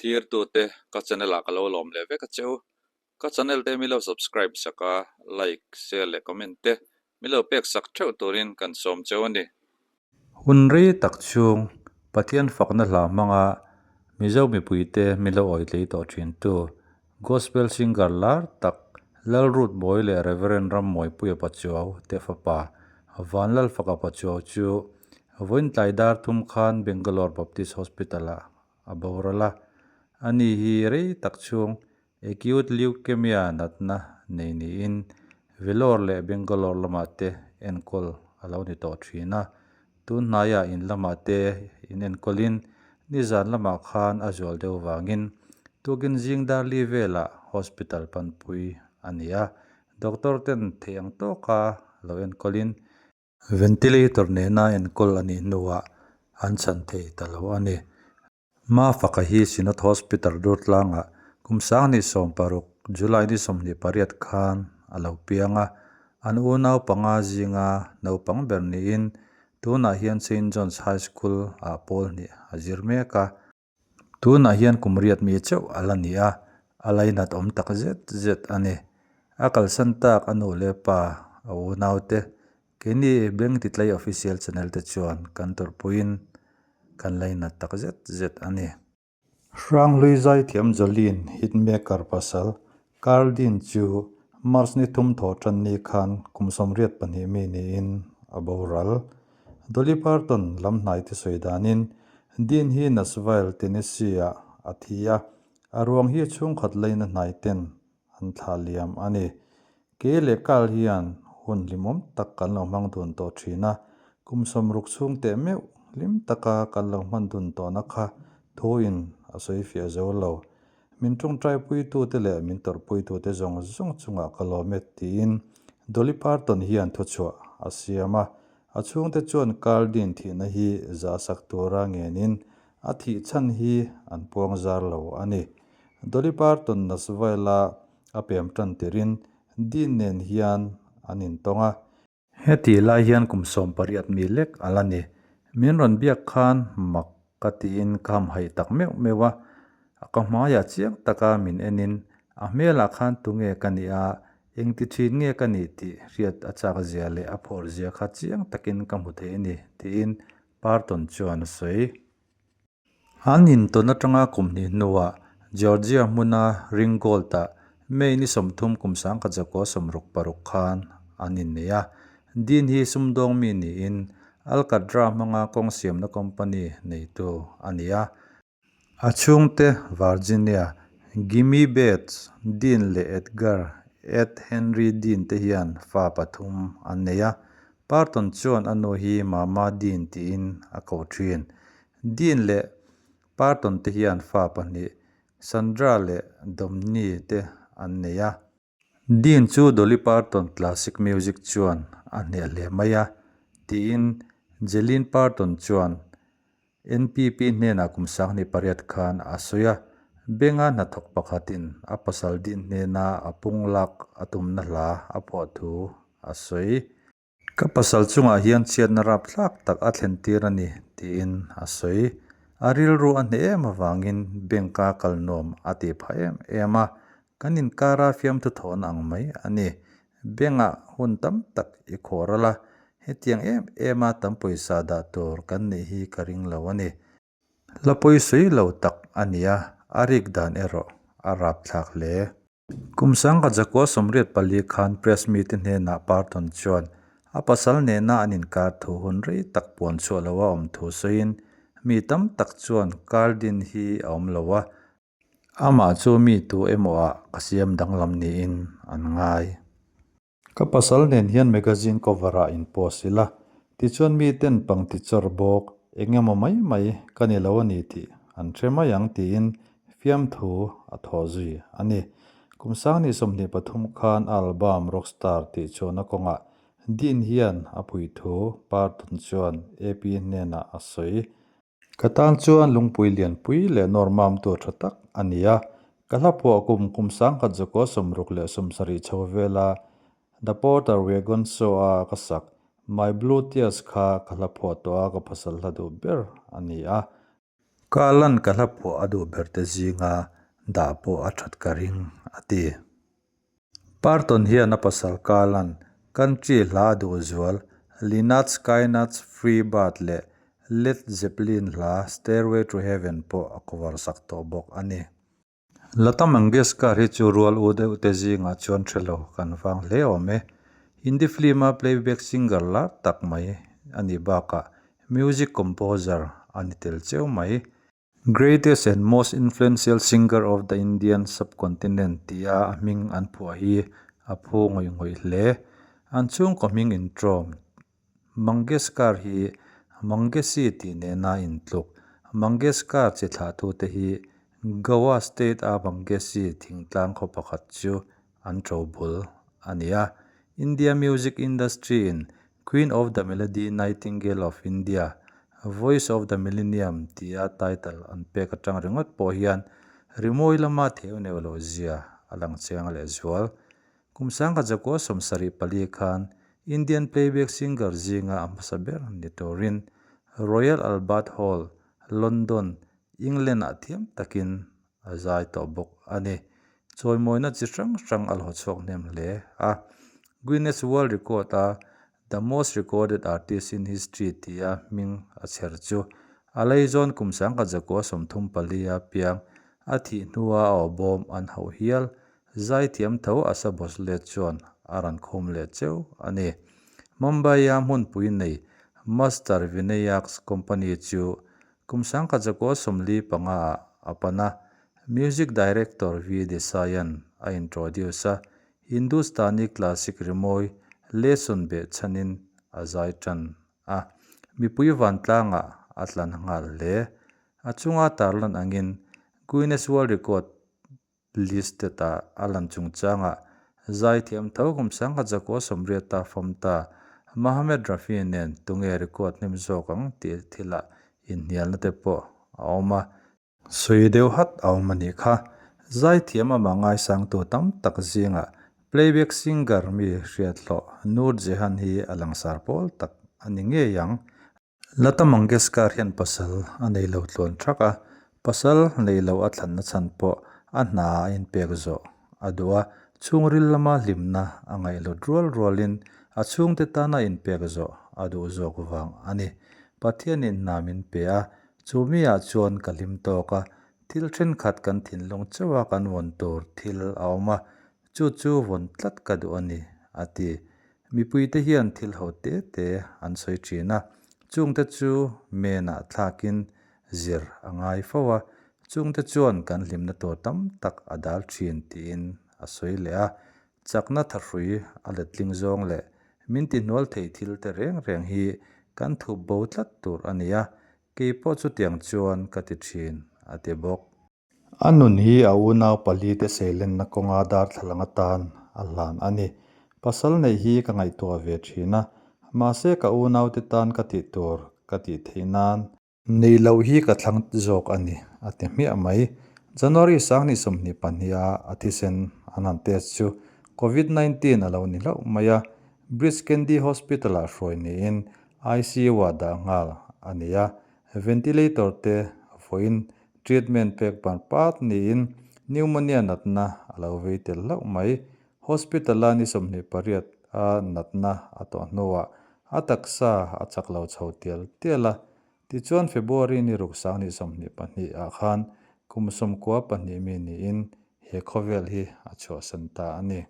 Thlirtute ka channel ah ka lo lawm leh vek a che u. Ka channel te mi lo subscribe sak a, like, share leh comment te mi lo pek sak theuh turin kan sawm cheu a ni. Hun rei tak chhung Pathian fakna hla hmanga Mizo mipuite mi lo awitlei tawh thintu Gospel singer lar tak Lalrutmawi leh Rev. Rammawipuia Pachuau te fapa Vanlalfaka Pachuau chu vawiin tlai dar thum khan Bangalore Baptist Hospital-ah a boral a. Ani hi rei tak chhung Acute Leukemia natna nei niin Vellore leh Bangalore lamah te enkawl a lo ni tawh thin a. Tun hnaiah in lamah te in enkawlin nizan lamah khan a zual deuh vangin tukin zing dar li velah hospital panpui a ni a, doctor ten theih ang tawka lo enkawlin ventilator nena enkawl a nih hnuah an chhan thei ta lo a ni. Mafaka hi Synod Hospital Durtlangah kum 2016 July ni 28 khan a lo piang a, an unau panga zinga naupang ber niin tunah hian Saint John's High School ah pawl hnih a zir mek a. Tunah hian kum riat mi chauh a la ni a, a lainat awm tak zet zet a ni. A kalsan tak a nu leh pa, a unaute Keini Beng Titlai Official Channel te chuan kan tawrhpuiin kan lainat tak zet zet a ni. Hranghlui zaithiam Jolene Hitmaker pasal Carl Dean chu March ni thum thaw tan ni khan kum 82 mi niin a boral. Dolly Parton lam hnai te sawi danin Dean hi Nashville, Tennessee-ah a thi a, a ruang hi chhungkhat laina hnai ten an thlah liam a ni. Kei leh Carl hian hun hlimawm tak kan lo hmang dun tawh thin a, kum 60 chhung teh meuh hlim taka kan lo hman dun tawhna kha thuin a sawi fiah zo lo. Min tawngtaipui-tute leh min tawrhpui-tute zawng zawng chungah ka lawm e tiin Dolly Parton hian thuchhuah a siam a. A chhungte chuan Carl Dean thihna hi zah sak tura ngenin a thih chhan hi an puang zar lo a ni. Dolly Parton Nashville-a a pem tan tirin Dean nen hian an intawng a. Heti lai hian kum 18 mi lek a la ni. Min rawn biak khan mak ka tiin ka hamhaih tak meuh meuh a. A ka hmaiah chiang taka min enin a hmelah khan tunge ka nih a, engti thin nge ka nih tih hriat a chak zia leh a phawr zia kha chiang takin ka hmu thei a ni, tiin Parton chuan a sawi. An intawn atanga kum hnih hnuah Georgia hmuna Ringgold-ah May ni 30 kum 1966 khan an innei a. Dean hi sumdawng mi niin Alcatraz hmanga kawng siamna company neitu a ni a. A chhungte Virginia, Gimme Bates, Dean leh Edgar Ed Henry Dean te hian fa pathum an nei a. Parton chuan a nu hi Mama Dean tiin a ko thin. Dean leh Parton te hian fa pahnih, Sandra leh Domni te an nei a. Dean chu Dolly Parton classic music chuan a hneh hle mai a, tiin Jeline Parton chuan NPP hnenah kum 28 khan a sawi a. Benga hnathawk pakhatin a pasal Dean hnena a pung lak a tumna hla a phuah thu a sawi. Ka pasal chungah hian chhiatna rapthlak tak a thlen tir a ni, tiin a sawi. A rilru a hneh em avangin bank-a kal nuam a tih phah em em a, kan inkara fiamthu thawhna ang mai a ni. Bank-ah hun tam tak i khawh ral a, hetiang em ema tam pawisa dah tur kan neih hi ka ring lo a ni. Hla pawi sawi lo tak a ni a, a rik dan erawh a rapthlak hle. Kum 1984 khan press mite hnenah Parton chuan a pasal nena an inkar thu hun rei tak puan chhuah loha awm thu sawiin mi tam tak chuan Carl Dean hi a awm lo a, amah chu mi tu emaw ah ka siam danglam niin an ngai. Ka pasal nen hian magazine cover ah in post ila, tichuan miten pangti chawr bawk eng emaw mai mai ka ni lo a ni tih an hre mai ang tiin fiamthu a thaw zui a ni. Kum 2023 khan a album Rockstar tih chhuahna kawngah Dean hian a puithu Parton chuan AP hnenah a sawi. Ka tan chuan lungpui lianpui leh nawr mam tur tha tak a ni a, ka hla phuah kum kum 1967 chho vela The Porter Wagon Show a ka sak My Blue Tears kha ka hla phuah tawh a ka pasal hla duh ber a ni a. Kalan ka hla phuah a duh ber te zinga dah pawh a that ka ring, a ti. Parton hian a pasal Kalan country hla a duh zual Lynyrd Skynyrd's Free Bird leh Led Zeppelin hla Stairway to Heaven pawh a cover sak tawh bawk a ni. Lata Mangeshkar hi chu rual u deuh te zingah chuan hre lo kan vang hle awm e. Hindi film-a playback singer lar tak mai a nih bakah music composer a ni tel cheu mai. Greatest and most influential singer of the Indian subcontinent tia a hming an phuah hi a phu ngawih ngawih hle. An chhungkaw hming intrawm Mangeshkar hi Mangeshi tih nena intluk. Mangeshkar chi thlahtute hi Goa state a Mangeshi thingtlang khaw pakhat chu an to bul a ni a. India music industry in Queen of the Melody Nightingale of India, Voice of the Millennium tia title an pek atang ringawt pawh hian rimawi lama theu neuh loh zia a lang chiang lehzual. Kum sangkhat zakua 74 khan Indian playback singer zinga a hmasa ber ni turin Royal Albert Hall, London, England-ah thiam takin a zai tawh bawk a ni. Chawimawina chi hrang hrang a lo chhuak hnem hle a. Guinness World Record-a The Most Recorded Artist in History tia hming a chher chu a leizawn kum 1934 a piang a thih hnua a awbawm an hauh hial Zaithiam tho Asha Bhosle chuan a rawn khum leh cheu a ni. Mumbai-a hmunpui nei Master Vinayak's Company chu kum 1945 ah a pan a, Music Director V Desai-a'n a introduce a, Hindustani classic rimawi lesson beh chhanin a zai tan a, mipui vantlangah a tlan nghal hle. A chunga tarlan angin Guinness World Record Listed a a lan chungchangah zaithiam tho kum 1980 a fam ta Mohammed Rafi nen tunge record hnem zawk ang tih thilah inhnialna te pawh a awm a. Sawi deuh hat a awm a nih kha. Zaithiam amah ngaisangtu tam tak zingah playback singer mi hriathlawh Noor Jehan hi a langsar pawl tak a ni ngei ang. Lata Mangeshkar hian pasal a nei lo tluan thak a, pasal nei lo a thlanna chhan pawh a hna a inpek zawh a duh a, chhungril lama hlimna a ngaihlut rual rualin a chhungte tana inpek zawh a duh zawk vang a ni. Pathianin hna min pe a, chu miah chuan ka hlim tawk a, thil thenkhat kan thinlung chauha kan vawn tur thil a awm a, chu chu vawn tlat ka duh a ni, a ti. Mipuite hian thil ho te te an sawi thin a, chungte chu menah thlakin zir a ngai fo a, chungte chuan kan hlimna tur tam tak a dal thin tiin a sawi leh a. Chakna thahrui a letling zawng leh min tihnual thei thil te reng reng hi kan thup bo tlat tur a ni a, kei pawh chutiang chuan ka ti thin, a ti bawk. A nun hi a unau palite seilenna kawnga darthlalang atan a hlan a ni. Pasal neih hi ka ngaihtuah ve thin a, mahse ka unaute tan ka tih tur ka tih theih nan. Neih loh hi ka thlang zawk a ni, a ti hmiah mai. January 2022 a a thisen an han test chu Covid 19 a lo ni hlauh mai a, Breach Candy Hospital-ah hruai niin ICU-ah dah nghal a ni a, ventilator te vawiin Treatment pek ban pat niin pneumonia natna a lo vei tel hlauh mai. Hospital-a ni 28 a natna a tawh hnuah a taksa a chak lo chho tial tial a. Tichuan February ni ruk 2022 ah khan kum 92 mi niin he khawvel hi a chhuahsan ta a ni.